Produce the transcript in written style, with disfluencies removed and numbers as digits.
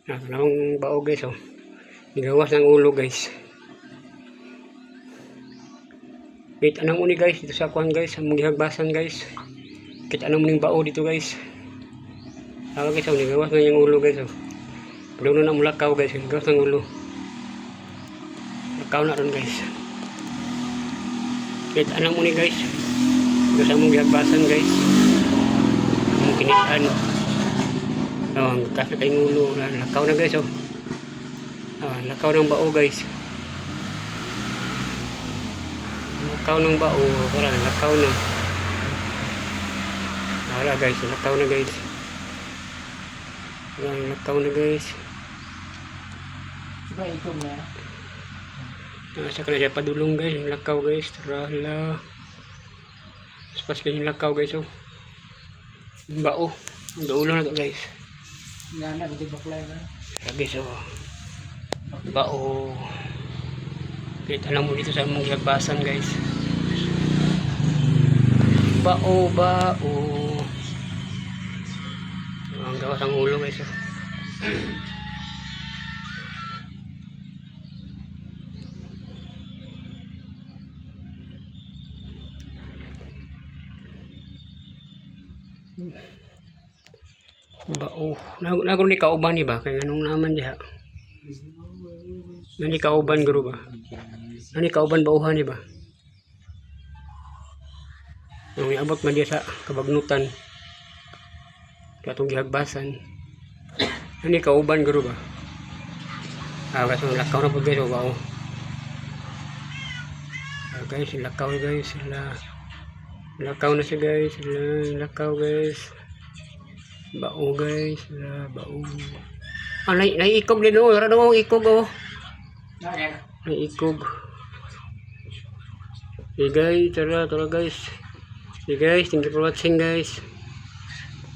Ah, ang bao, guys, oh. Nigawas ng ulo, guys. Wait, anong uni, guys, dito sa kuan, guys, ang gihagbasan, guys. Kita anong muning bao dito, guys. Ah, guys, oh, nigawas na yung ulo, guys, oh. Pero na mulakaw, guys, nigawas ng ulo. Lakaw na ron, guys. Wait, anong muni, guys. Dito sa among gihagbasan, guys. Ang kinitan. Oh, ang taas na kayong ulo. Lakaw na, guys, oh. Ah, lakaw ng bao, guys. Lakaw ng bao. Wala, lakaw na. Wala, guys, lakaw na, guys. Wala, lakaw na, guys. Diba itom na? Nasa ka na siya padulong, guys. Yung lakaw, guys. Tara la. Pas kayo yung lakaw, guys, oh. Yung bao. Yung daulo na to, guys. Nga na, hindi baklay na. Tara, guys, oh. Bao. Kahit alam mo dito sa among gihagbasan, guys. Bao, bao. Ang gawas ang ulo, guys, oh. Bao. Nagro ni kauban ni ba? Kaya anong naman diha? Nani kauban guro ba? Nani kauban bauhan ni ba? Nung iabot man diya sa kabagnutan. Katong gihagbasan. Nani kauban guro ba? Ah, guys, ang lakaw na po, guys, oh, bao. Ah, guys, lakaw, guys, sila. Lakaw na siya, guys, sila. Lakaw, guys. Bao, guys, sila, bao. Ah, naiikog din, oh. Tara daw, ikog, oh. Na, yan. Naiikog. Hey guys, tara, tara, guys. Hey guys, thank you for watching, guys.